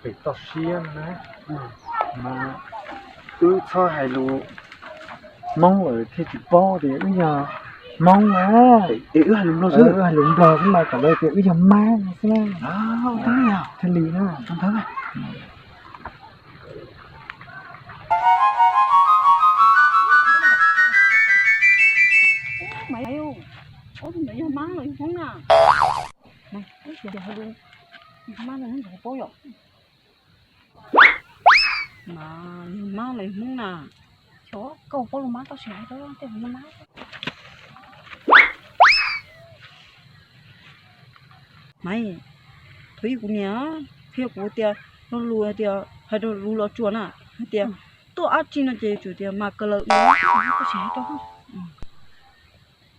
Pem toj siab na, mas wb txhob hais lus Hmoob lawm thiaj tsis paub tias wb yog Hmoob na. Es wb hais lus Nplog xwb, wb hais lus Nplog xwb mas kom lawv tias wb yog Mab no xwb na. Thiaj li na. Mab los yog Hmoob na? Mab los yog Hmoob na? Mas yog Mab los yog Hmoob na? Xyov, koj paub lus Mab tau siv hais rau tej yog Mab. Maiv, thaum ub kuv niam qhia kuv tias, lo lus hais tias, hais rau lus Los Tsuas na, hais tias tuaj dab tsi no ces yuav tsum tias mas kawg lawm no.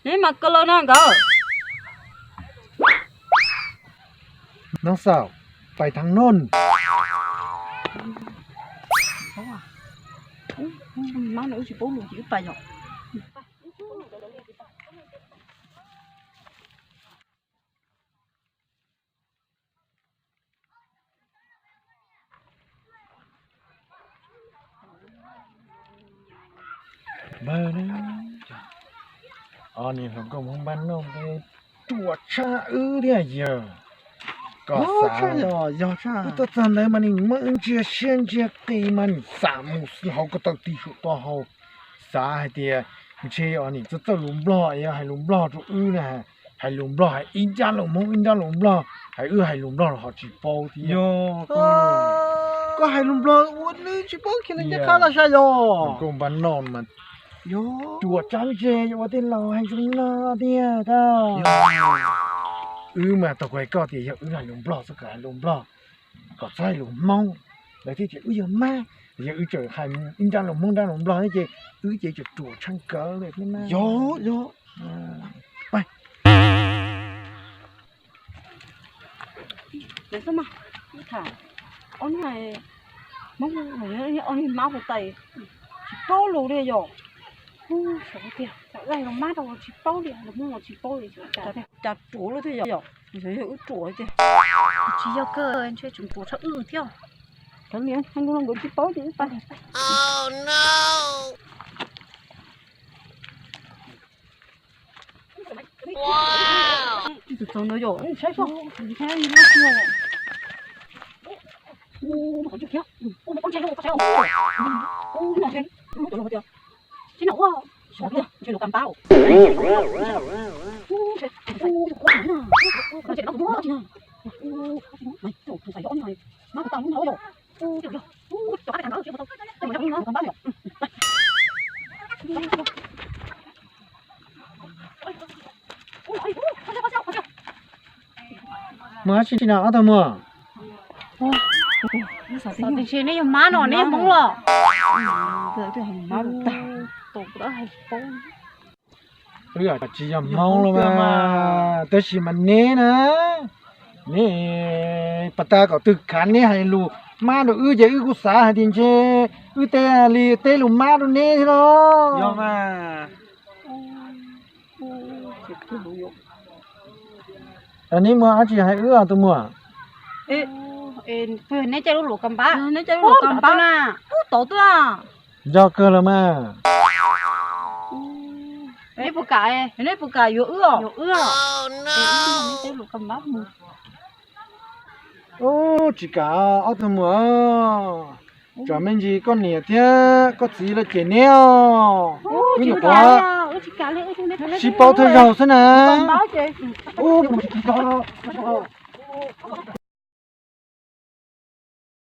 Neb mas kawg lawm na nkawd. Nov xaum, pais thav noj. Mab no wb tsis paub lus ces wb pais yom. Npawg na, o, nim hluas nkauj Hmoob npab noj ruam tshaj wb thiab yawg. Koj xav, yog tshaj, wb tuaj txog ntawd mas nim muab wb ntsia siab ntsia qis mas nim xam mus hauv ko taw ti saum taub hau. Xav hais tias ntshe o nim txawj txawj lus Nplog es yog hais lus Nplog rau wb na, hais lus Nplog hais ib nrab lus Hmoob ib nrab lus Nplog, hais wb hais lus Nplog los ho tsis paub thiab. Koj hais lus Nplog ua nws tsis paub kiag li ncaj qha los sav yog. Koj npab noj mas ruam tshaj ze, yog ua tej laus hais zoo no tiag koj. Wb mas tau kuv hais koj tias yog wb hais lus Nplog xwb kom hais lus Nplog, kom txhob hais lus Hmoob, lawv thiaj tias wb yog Mab. Yog wb tseem hais ib nrab lus Hmoob nrab lus Nplog thiab ces wb ces tseem ruam tshaj nkawd li thiab na. Yog, yog. Ob niag Hmoob, ob niag Mab hu tais tsis paub lus li yom. Xyov tiag, lus Mab rau tsis paub li, lus Hmoob los tsis paub li. Cas ruam lawm thiab yom, xyov yog wb ruam tiag. Tsis yog kawg, ntshe tseem ruam tshaj wb thiab. Cov niam hais lus los nkawd tsis paub ces wb pais. Tsis tau ntawd yom, saib soj. Xyov tiag, ntshe lus Kampas. Mus dab tsi na ob tug muam? Xyov tias neb yog Mab no neb yog Hmoob los? Wb tsis yog Hmoob los mas, tab sis mas neb na, neb pas tas kom twg khav neb hais lus Mab rau wb ces wb kuj xav hais tias ntshe wb teb li teb lus Mab rau neb thiab los. Neb muaj dab tsi hais wb os tus muam? Neb caij lub luam Kampas, neb caij lub luam Kampas na, ub tod tuaj. Nco kawg los mas. Neb puas kam, neb puas kam yuav wb os? Ub, tsis kam ob tug muam. Tsam me ntsis koj niam thiab koj txiv lawv cem neb os. Wb nyuam qhuav sib paub thawj zaug xwb na.